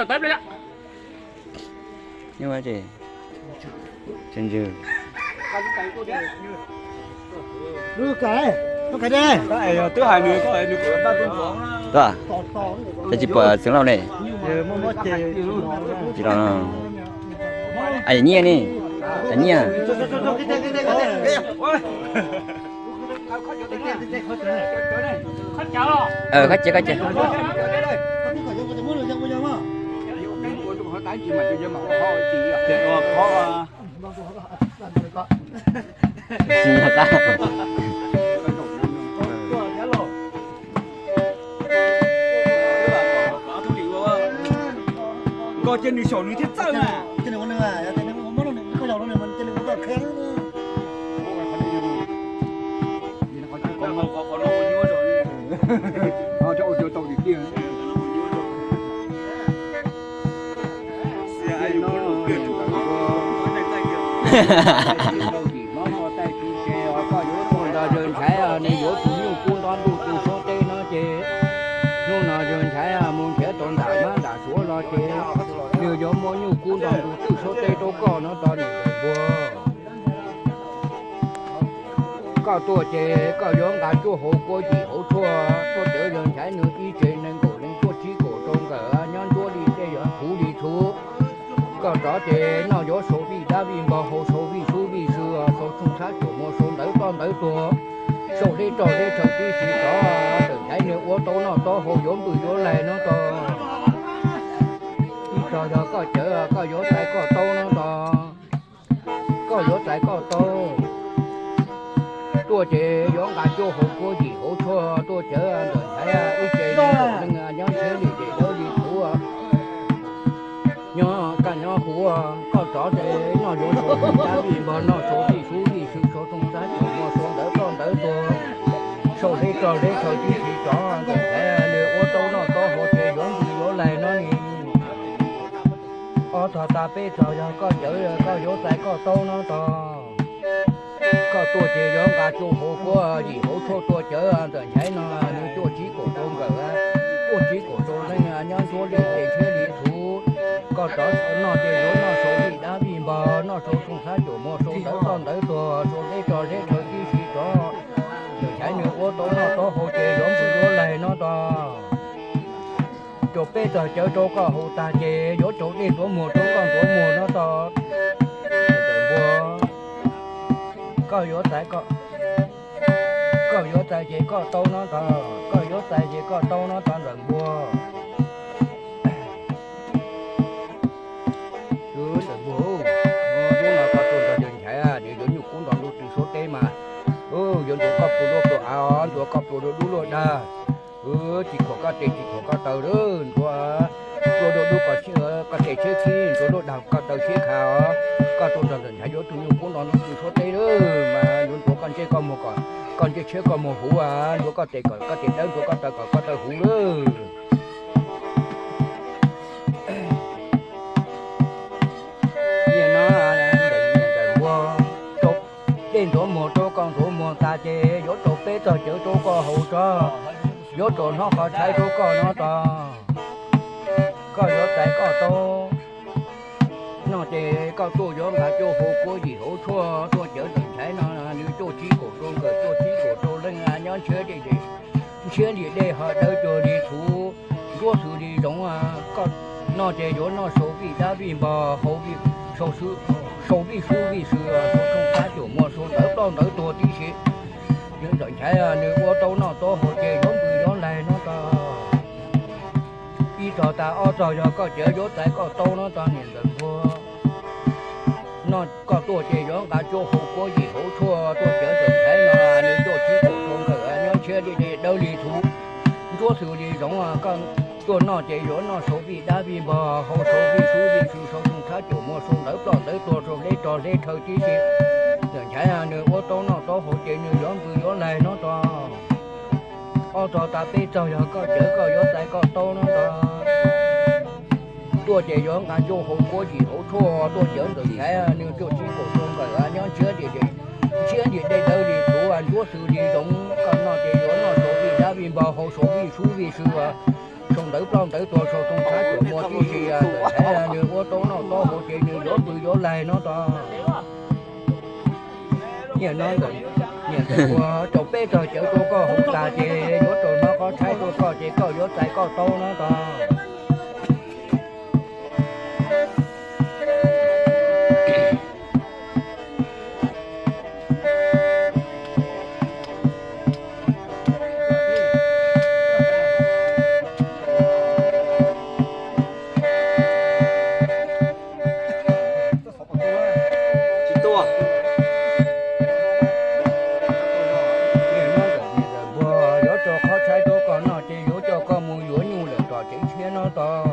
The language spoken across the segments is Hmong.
Twb hais nws, nws, tab sis puas txeev lauj ne? Tsis los. Nyiaj ne? Nyiaj. Qhov ces, qhov ces. Nws xyaum nws thiaj txawj na. Koj yuav tuaj nrog yawg Nchaiv, nws yuav tus nyuj kub nto ntuj twg suab teb no ces, hnub no yawg Nchaiv mus nrhiav tau nram mab nram suav los ces, nws yuav muab nyuj kub nto ntuj twg suab teb rau koj no tos niam ntxawm npua. Koj tuaj ces koj yuav nqa cuaj hauv kuab yim hauv tshuaj, tuaj cawv yawg Nchaiv nws ib tsev nees nkaum leej cuaj tsib kaum rau nkawm nyob nruab li tej yog huv li txhuv. Koj rov ces noj yuav sau vij dab vij npog, hau sau vij sub vij sw, sau txhooj txhab cuam muag, sau ntawv ploj ntawv tuag, sau deb rog deb rhawv tib si rov, ntawm Nchaiv nws ua tau noj taub hau yuav npwj yuav laig no tos. Ib tog yog koj cawv koj yuav txais koj taub no tos. Koj yuav txais koj taub. Tuaj ces yuav nqa cuaj hauv kuab yim hauv tshuaj, tuaj cawv ntawm Nchaiv ib tsev nees nkaum leej nyob ntshiab li dej dawb li txhuv, nyob kaj nyob huv. Koj rov ces noj yuav sau vij dab vij npog, noj sau vij sub vij sw, sau txhooj txhab cuam muag, sau ntawv ploj ntawv tuag, sau deb rog deb rhawv tib si rov, ntawm Nchaiv nws ua tau noj taub hau ces yuav npwj yuav laig no ni. Ob tog tas peb tog yog koj cawv koj yuav txais koj taub no tos. Koj tuaj ces yuav nqa cuaj hauv kuab yim hauv tshuaj, tuaj cawv ntawm Nchaiv no nws cuaj tsib kaum rau nkawm, cuaj tsib kaum rau leej nyob nruab li tej ntshiab li txhuv. Koj rov noj ces yuav noj sau vij dab vij npog, noj sau txhooj txhab cuam muag, sau ntawv ploj ntawv tuag, sau deb rog deb rhawv tib si rov, ntawm Nchaiv nws ua tau noj taub hau ces yuav npwj yuav laig no tos. Rau peb tog cawv rau koj haus tag ces yuav rau dej ntxuav muag rau koj ntxuav muag no tos. Ntawm npua, koj yuav txais, koj yuav txais ces koj taub no tos, koj yuav txais ces koj taub no tos ntawm npua. Ntawm npua, hnub no koj tuaj nrog yawg Nchaiv, nws yuav nyuj kub nto ntuj twg suab teb mas, yuav ntxuav koj plua duab plua av os, ntxuav koj plua duab dub luaj dag. Tsis khuam koj tes tsis khuam koj taw lawm, ntxuav plua duab dub koj tes siab khib, ntxuav luaj dag koj taw siab khav os. Koj tuaj nrog ntawm Nchaiv yuav tus nyuj kub nto ntuj twg suab teb lawm mas yuav ntxuav koj ntsej koj muag kom koj ntsej tshiab koj muag huv, ntxuav koj tes kom koj tes dawb, ntxuav koj taw kom koj taw huv lawm. Nim no ntawm npua, rau dej ntxuav muag rau koj ntxuav muag tas ces yuav rau peb tog cawv rau koj haus tso, yuav rau hnov qhov tshaib rau koj no tos. Koj yuav txais koj taub no ces koj tuaj yuav nqa cuaj hauv kuab yim hauv tshuaj, tuaj cawv ntawm Nchaiv no nws cuaj tsib kaum rau nkawm, cuaj tsib kaum rau leej nyob ntshiab li dej, ntshiab li dej ho dawb cuag li txhuv, nruab xws li zoov. Koj noj ces yuav noj sau vij dab vij npog, hau vij, sau vij sub vij sw, sau txhooj txhab cuam muag, sau ntawv ploj ntawv tuag tib si. Ntawm Nchaiv nws ua tau noj taub hau ces yuav npwj yuav laig no tos. Ib tog tas ob tog yog koj cawv yuav txais koj taub no tos niam ntxawm npua. Noj koj tuaj ces yuav nqa cuaj hauv kuab yim hauv tshuaj, tuaj cawv ntawm Nchaiv no nws cuaj tsib kaum rau nkawm nyob ntshiab li dej dawb li txhuv, nruab xws li zoov. Koj tuaj noj ces yuav noj sau vij dab vij npog, hau sau vij sub vij sw, sau txhooj txhab cuam muag, sau ntawv ploj ntawv tuag, sau deb rog deb rhawv tib si. Ntawm Nchaiv nws ua tau noj taub hau ces nws yuav npwj yuav laig no tos. Ob tog tas peb tog yog koj cawv koj yuav txais koj taub no tos. Tuaj ces yuav nqa cuaj hauv kuab yim hauv tshuaj, tuaj cawv ntawm Nchaiv nws cuaj tsib kaum rau nkawm nyob ntshiab li dej, ntshiab li dej dawb li txhuv, nruab xws li zoov. Koj noj ces yuav noj sau vij dab vij npog, hau sau vij sub vij sw, sau ntawv ploj ntawv tuag sau txooj txhab cuam muag tib si, ntawm ntxhais nws ua tau noj tau haus ces nws yuav pw yuav laig no tod. Niam no, niam ntxawm puag rau peb tog cawv rau koj haus tas ces yuav rau hnov qhov tshaib rau koj ces koj yuav txais koj tau no tod. Tsis tuaj. Niam ntxawm puag yuav rau qhov tshaib rau koj noj ces yuav coj koj mus yuav nyuj lawm tom tsev tshiab no tod.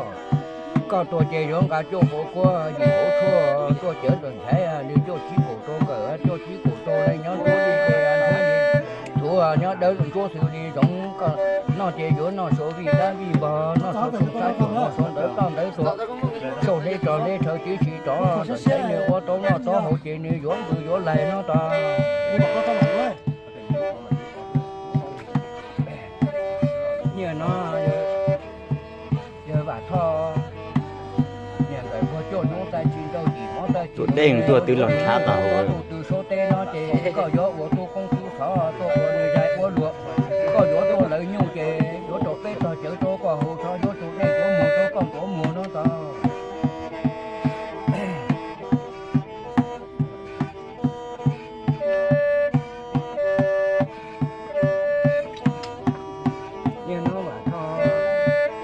Koj tuaj ces yuav nqa cuaj hauv kuab yim hauv tshuaj tuaj cawv ntxawm ntxhais nws cuaj tsib kaum rau nkawm, cuaj tsib kaum rau leej nyob nruab li ces nrhiav li thuv nyob dawb ntsuab xws li zoov. Koj noj ces yuav noj sau vij dab vij npog, noj sau txooj txhab cuam muag sau ntawv ploj ntawv tuag, sau hleb rog hleb rhawv tib si rov, ntxawm ntxhais nws ua tau noj tau haus ces nws yuav pw yuav laig no tod. Niam no, yawg Vam Thoj, niam ntxawm puag cuaj hnub txais tsis nrau yim hmo txais tsis, tus dej tuaj twb los nrhav tau hauv. Tus twg suav teb no ces koj yuav ua tub koob tub xov tuaj ua nws zais ua luag, koj yuav tuaj lawv nyuj ces yuav rau peb tog cawv rau koj haus tso, yuav rau dej rau muag rau koj ntuav muag no tod. Niam no Vam Thoj,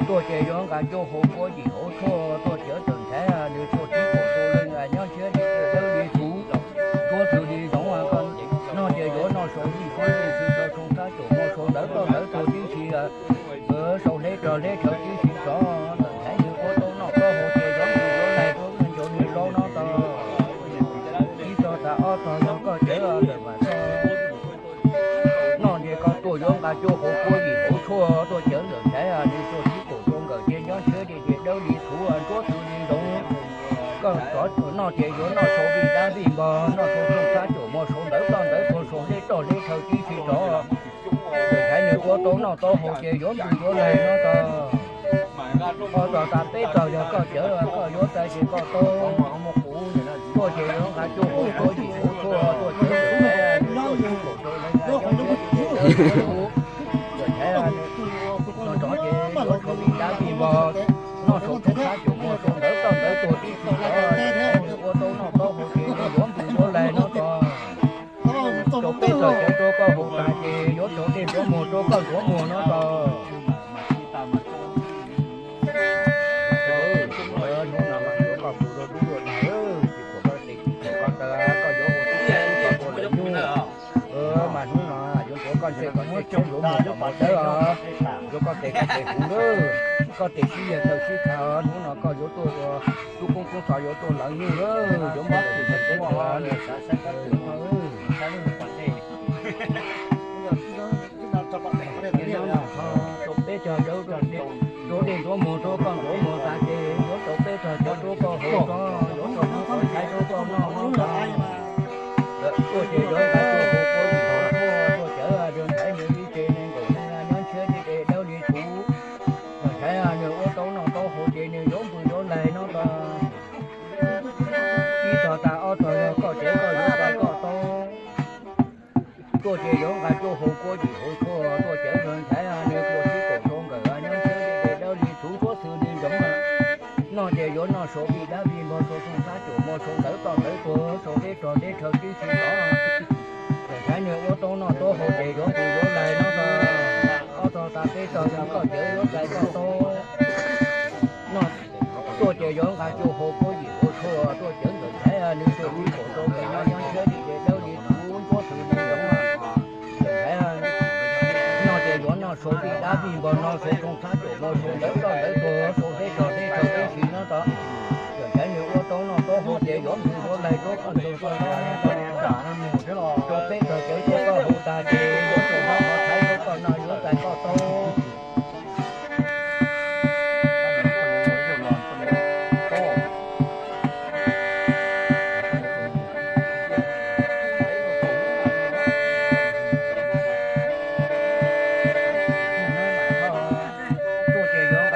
tuaj ces yuav nqa cuaj hauv kuab yim hauv tshuaj tuaj cawv ntxawm ntxhais nws cuaj tsib kaum rau leej nyob nrhiav li dawb li thuv, ntsuab xws li zoov. Koj noj ces yuav noj sau vij kuab vij xws sau txooj txhab cuam muag sau ntawv ploj ntawv tuag tib si, sau hleb rog hleb rhawv tib si rov, ntxawm ntxhais nws ua tau noj tau haus ces yuav pw yuav laig rau ncaus nws laus no tod. Ib tog tas ob tog yog koj cawv ntxawm Vam Thoj. Noj ces koj tuaj yuav nqa cuaj hauv kuab yim hauv tshuaj tuaj cawv ntxawm ntxhais nws cuaj tsib kaum rau nkawm ces nyob nrhiav li dawb li thuv ntsuab xws li zoov. Koj rov noj ces yuav noj sau vij dab vij npog, noj sau txooj txhab cuam muag sau ntawv ploj ntawv tuag sau hleb rog hleb rhawv tib si rov, ntxawm ntxhais nws ua tau noj tau haus ces yuav pw yuav laig no tod. Ob tog tas peb tog yog koj cawv koj yuav txais ces koj tau. Tuaj ces yuav nqa cuaj hauv kuab yim hauv tshuaj tuaj cawv ntxawm ntxhais nws cuaj tsib kaum rau leej nyob nrhiav li dawb li thuv, ntxawm ntxhais nws noj rov ces yuav sau vij dab vij npog, noj sau txooj txhab cuam muag sau ntawv ploj ntawv tuag tib si rov, ntxawm ntxhais nws ua tau noj tau haus ces nws yuav pw yuav laig no tod. Rau peb tog cawv rau koj haus tas ces yuav rau dej ntuav muag rau koj ntuav muag no tod. Hnub no mas yuav koj pw dua dub dua dag, tsis khuam koj tes tsis khuam koj taw, koj yuav ua tub koob tub xov ua lawv nyuj. Mas hnub no yuav ntuav koj ntsej kom ntsej, yuav muag kom muag dawb os. Yuav koj tes kom tes huv lawm, koj tes sib yawg taw sib kha os. Hnub no koj yuav tuaj ua tub koob tub xov yuav tuaj lawv nyuj lawm, yuav muag kom muag dawb os. Rau peb tog cawv rau dej ntuav muag rau koj ntuav muag tas ces yuav rau peb tog cawv rau koj haus tso, yuav rau hnov qhov tshaib rau koj noj no tod. Tuaj ces yuav nqa cuaj hauv kuab yim hauv tshuaj tuaj cawv ntxawm ntxhais nws ib tsev nees nkaum leej nyob nrhiav li dawb li thuv, ntxawm ntxhais nws ua tau noj tau haus ces nws yuav pw yuav laig no tod. Ib tog tas ob tog yog koj cawv koj yuav txais koj tau. Tuaj ces yuav nqa cuaj hauv kuab yim hauv tshuaj tuaj cawv ntxawm ntxhais nws cuaj tsib kaum rau nkawm nyob nrhiav li dawb li thuv ntsuab xws li zoov. Noj ces yuav noj sau vij dab vij npog sau txooj txhab cuam muag sau ntawv ploj ntawv tuag sau hleb rog hleb rhawv tib si rov, ntxawm ntxhais nws ua tau noj tau haus ces yuav pw yuav laig no tod. Ob tog tas peb tog yog koj cawv yuav txais koj tau. Noj, tuaj ces yuav nqa cuaj hauv kuab yim hauv tshuaj tuaj cawv ntxawm ntxhais nws cuaj tsib kaum rau nkawm nyob nrhiav li dawb li thuv ntsuab xws li zoov. Ntxawm ntxhais noj ces yuav noj sau vij dab vij npog noj sau txooj txhab cuam muag sau ntawv ploj ntawv tuag sau hleb rog hleb rhawv tib si no tod. Ntxawm ntxhais nws ua tau noj tau haus ces yuav pw yuav laig rau koj ntuav koj noj no tod. Rau peb tog cawv rau koj haus tas ces yuav rau hnov qhov tshaib rau koj noj yuav txais koj tau. Tuaj ces yuav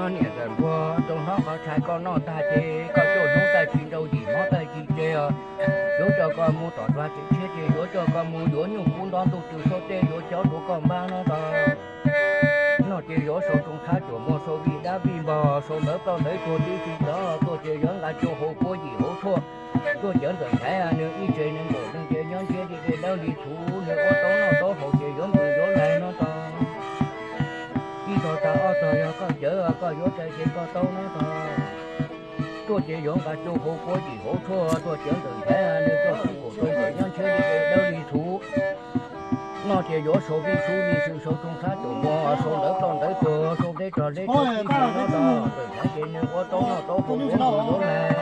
Niam ntxawm npua, rau hnub qhov tshais koj noj tag ces koj tuaj hnub tag tsis nrau yim hmob tag tsis tseg os. Yuav coj koj mus tom txog tsev tshiab ces yuav coj koj mus yuav nyuj kub nto ntuj twm suab teb yuav cob rau koj npab no tog. Noj ces yuav sau tsoo txhab cuam muag sau vij dab vij npog sau ntawv ploj ntawv tuag tib si tod tuaj ces yuav nqa cuag hauv kuab yim hauv tshuaj. Tuaj cawv ntxawm nthaiv nws ib tse nees nkaum leej ces nyob ntsiab li dej dawb li txhuv nws ua tau noj tau haus ces yuav ntws yuav laig no tog. Ib tog tas ob tog yog koj cawv koj yuav txais ces koj tau no tog. Tuaj ces yuav nqa cuag hauv kuab yim hauv tshuaj tuaj cawv ntxawm nthaiv nws tuaj txhij kaum rau ntawm nyob ntsiab li dej dawb li txhuv. Noj ces yuav sau vij sub vij sw sau tsoo txhab cuam muag sau ntawv ploj ntawv tuag sau deb rog deb tshuaj tib si no tog. Ntxawm nthaiv ces nws ua tau noj tau haus yuav ntws yuav laig.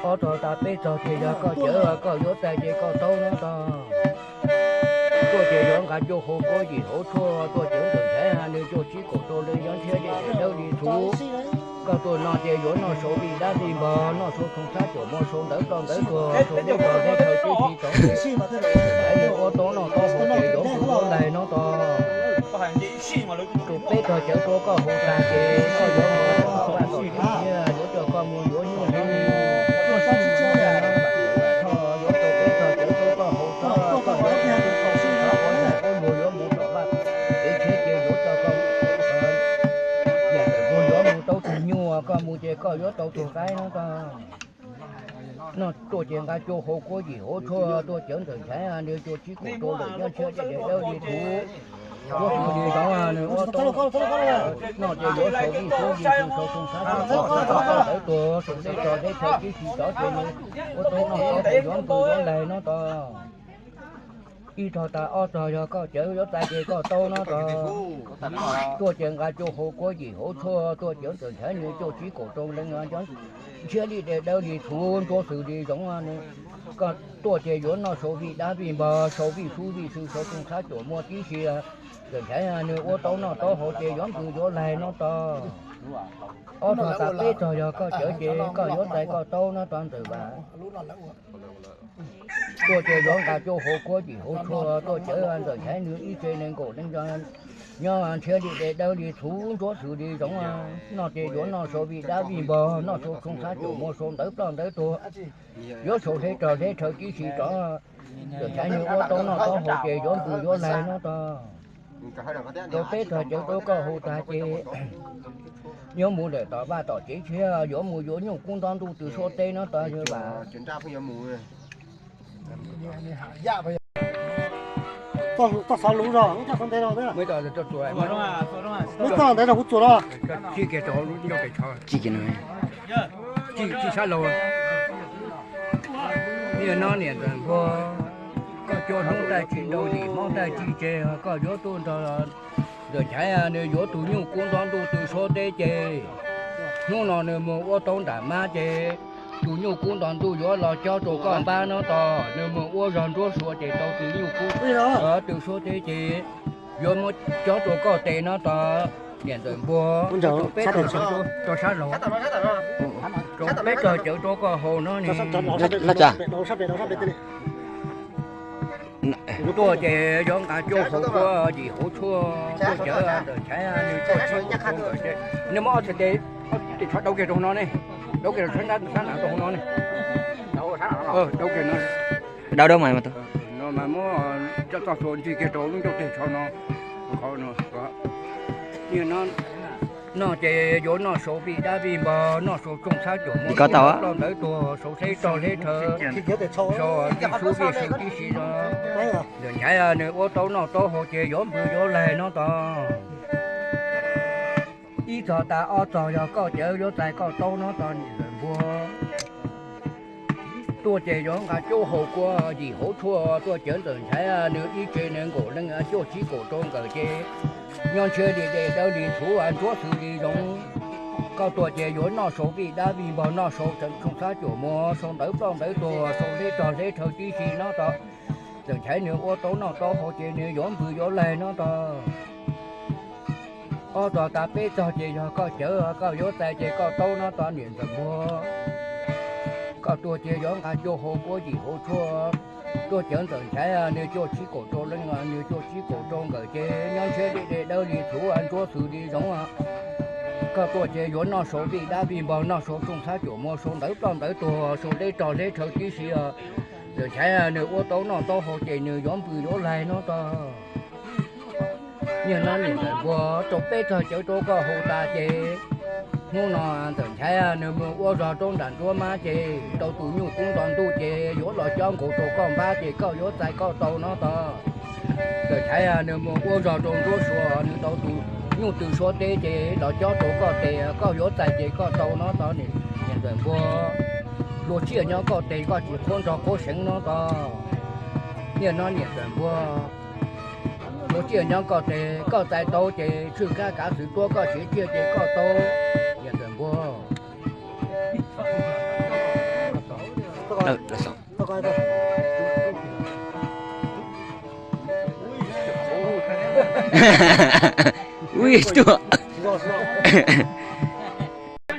Ob tog tas peb tog ces yog koj cawv koj yuav txais ces koj tau no tog. Tuaj ces yuav nqa cuag hauv kuab yim hauv tshuaj tuaj cawv ntxawm nthaiv nws tuaj txhij kaum rau leej nyob ntsiab li dej dawb li txhuv. Koj tuaj no ces yuav noj sau vij dab vij npog noj sau tsoo txhab cuam muag sau ntawv ploj ntawv tuag sau deb rog deb tshuaj tib si tod. Nthaiv nws ua tau noj tau haus ces yuav ntws yuav laig no tog. Rau peb tog cawv rau koj haus tag ces koj yuav mus tom vaj tom tsev tshiab yuav coj koj mus yuav nyuj li. Yuav rau peb tog cawv rau koj haus tag koj yuav mus tom vaj tom tsev tshiab ces yuav coj koj, niam ntxawm npua yuav mus tau tus nyuj koj mus ces koj yuav tau tus qaib no tog. Noj tuaj ces nqa cuag hauv kuab yim hauv tshuaj tuaj cawv ntxawm nthaiv nws tuaj txhij kaum rau leej nyob ntsiab li dej dawb li txhuv. Yuav tus li zoov nws ua tau noj ces yuav sau vij sub vij sw sau tsoo txhab cuam muag sau ntawv ploj ntawv tuag sau deb rog deb tshuaj tib si tod ces nws ua tau noj tau haus yuav ntws yuav laig no tog. Ib tog tas ob tog yog koj cawv yuav txais ces koj tau no tog. Tuaj ces nqa cuag hauv kuab yim hauv tshuaj tuaj cawv ntxawm nthaiv nws tuaj txhij kaum rau leej nyob ntsiab li dej dawb li txhuv ntsuab xws li zoov. Koj tuaj ces yuav noj sau vij dab vij npog sau vij sub vij sw sau tsoo txhab cuam muag tib si. Ntxawm nthaiv nws ua tau noj tau haus ces yuav ntws yuav laig no tog. Ob tog tas peb tog yog koj cawv ces koj yuav txais koj tau no tog ntxawm Vam. Tuaj ces yuav nqa cuag hauv kuab yim hauv tshuaj tuaj cawv ntxawm nthaiv nws ib tse nees nkaum leej nyob ntsiab li dej dawb li txhuv ntsuab xws li zoov. Noj ces yuav noj sau vij dab vij npog noj sau tsoo txhab cuam muag sau ntawv ploj ntawv tuag. Yuav sau hleb rog hleb rhaw tib si rov. Ntxawm nthaiv nws ua tau noj tau haus ces yuav ntws yuav laig no tog. Rau peb tog cawv rau koj haus tag ces yuav mus lawm tom vaj tom tsev tshiab yuav mus yuav nyuj kub nto ntuj twm suab teb no tog Vam. Txoj xov lus zog, muaj txoj ntawd rau kuv txuas los. Txij kiag rau lub ncauj tes tsho, txij sab laug. Niaj no niam ntxawm npua, koj cua hnub tag tsis nrau yim hmob tag tsis tseg, koj yuav tuaj nrog ntxawm nchaiv nws yuav tus nyuj kub nto ntuj twm suab teb ces hnub no nws mus ua tau nram mab ces tus nyuj kub nto ntuj yuav los cob rau koj npab no tog. Nws mus ua zog nruab suav ces tau tus nyuj kub twm suab teb ces yuav muab cob rau koj tes no tog. Niam ntxawm npua, rau peb tog cawv rau koj haus no ne. Tuaj ces yuav nqa cuag hauv kuab yim hauv tshuaj tuaj cawv ntxawm nchaiv nws tuaj txhij kaum rau ntawm ces nws muab ob txhais tes, tes tsho dau kiag rau hauv no ne, dau kiag rau sab nrab sab nrad rau hauv no ne. Dau kiag no. Dau dau mas no mas muab coj txoj hlua ntxig kiag rau lub ncauj tes tsho no. Niaj no noj ces yuav noj sau vij dab vij npog, noj sau tsoo txhab cuam muag, sau ploj ntawv tuag, sau hleb rog hleb rhaw, sau vij sub vij sw tib si no. Ntxawm nchaiv nws ua tau noj tau haus ces yuav ntws yuav laig no tog. Ib txog tas ob txog yog koj cawv yuav txais koj tau no tog niam ntxawm npua. Tuaj ces yuav nqa cuag hauv kuab yim hauv tshuaj tuaj cawv ntxawm nchaiv nws ib tse nees nkaum leej cuaj tsib kaum rau nkawm ces nyob ntsiab li dej dawb li txhuv ntsuab xws li zoov. Koj tuaj ces yuav noj sau vij dab vij npog, noj sau tsoo txhab cuam muag, sau ntawv ploj ntawv tuag, sau hleb rog hleb rhaw tib si no tog. Ntxawm nchaiv nws ua tau noj tau haus ces nws yuav ntws yuav laig no tog. Ob txog tas peb txog ces yog koj cawv koj yuav txais ces koj tau no tog niam ntxawm npua. Koj tuaj ces yuav nqa cuag hauv kuab yim hauv tshuaj Tuaj cawv Ntxawm Nchaiv nws cuaj tsib kaum rau leej, nws cuaj tsib kaum rau nkawm ces nyob ntshiab deb de dawb li txhuv, ntsuab xws li zoov. Koj tuaj ces yuav noj sau vij dab vij npog, noj sau tsooj xab cuam muag, sau ntawv ploj ntawv tuag, sau hleb rog hleb rhawv tib si. Ntxawm Nchaiv nws ua tau noj tau haus ces nws yuav npws yuav laig no tog. Niaj hnub niam Ntxawm Npuag rau peb txog cawv rau koj haus tas ces hnub no Ntxawm Nchaiv nws mus ua zog rau nram nruab mab ces tau tus nyuj kub nto ntuj ces yuav los cob nkaus rau koj npab ces koj yuav txais koj tau no tog. Ntxawm Nchaiv nws mus ua zog rau nruab sua, nws tau tus nyuj tw suab teb ces los cob rau koj tes, koj yuav txais ces koj tau no tog. Niam Ntxawm Npuag, luag tsiaj nyob koj tes koj tsis qhuab nrog qhuab seev no tog. Niaj hnub niam Ntxawm Npuag, luag tsiaj nyob koj tes koj txais tau ces tshwj kab kav xwm tuab koj siav tsiaj ces koj tau. Niam Ntxawm Npuag. Ui, tuaj.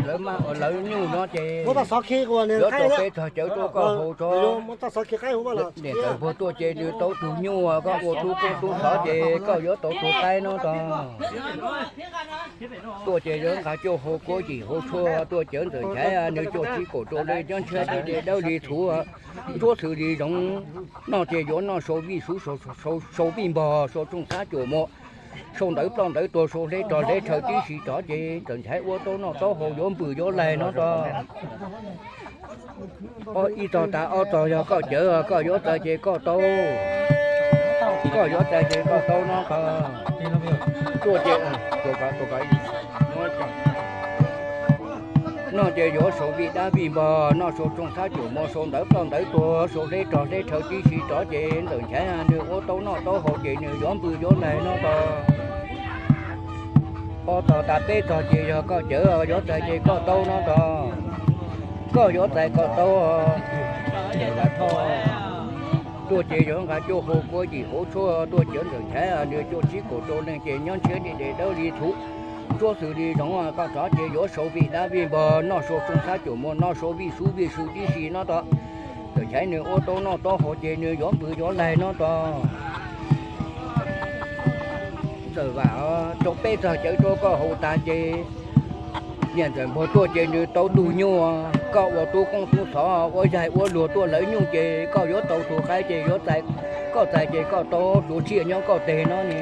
Lawv maj ua lawv nyuj no ces yuav tau peb txog cawv rau koj haus tso. Niam Ntxawm Npuag tuaj ces nws tau tus nyuj, koj ua tub koob tub xov ces koj yuav tau tus qaib no tog. Tuaj ces yuav nqa cuaj hau kuab yim hau tshuaj, tuaj cawv Ntxawm Nchaiv nws cuaj tsib kaum rau leej, nyob ntshiab deb de dawb li txhuv, ntsuab xws li zoov. Noj ces yuav noj sau vij xub, sau vij npog, sau tsooj xab cuam muag, sau ntawv ploj ntawv tuag, sau hleb rog hleb rhawv tib si rov ces Ntxawm Nchaiv ua tau noj tau haus yuav npws yuav laig no tog. Ib tog tas ob tog yog koj cawv, koj yuav txais ces koj tau. Koj yuav txais ces koj tau no tog. Tuaj ces, noj ces yuav sau vij dab vij npog, noj sau tsooj xab cuam muag, sau ntawv ploj ntawv tuag, sau hleb rog hleb rhawv tib si rov ces Ntxawm Nchaiv nws ua tau noj tau haus ces nws yuav npws yuav laig no tog. Ob tog tas peb tog ces yog koj cawv, yuav txais ces koj tau no tog. Koj yuav txais koj tau. Tuaj ces yuav nqa cuaj hau kuab yim hau tshuaj, tuaj cawv Ntxawm Nchaiv nws cuaj tsib kaum rau leej ces nyob ntshiab deb de dawb li txhuv, ntsuab xws li zoov. Koj rov ces yuav sau vij dab vij npog, noj sau tsooj xab cuam muag, noj sau vij xub vij xws tib si no tog. Ntxawm Nchaiv nws ua tau noj tau haus ces nws yuav npws yuav laig no tog. Ntxawm Vam, rau peb txog cawv rau koj haus tas ces niam Ntxawm Npuag tuaj ces nws tau tus nyuj, koj ua tub koob tub xov ua yaig ua luag tuaj lawv nyuj ces koj yuav tau tus qaib ces yuav txais, koj txais ces koj tau, luag tsiaj nyob koj teg no ne.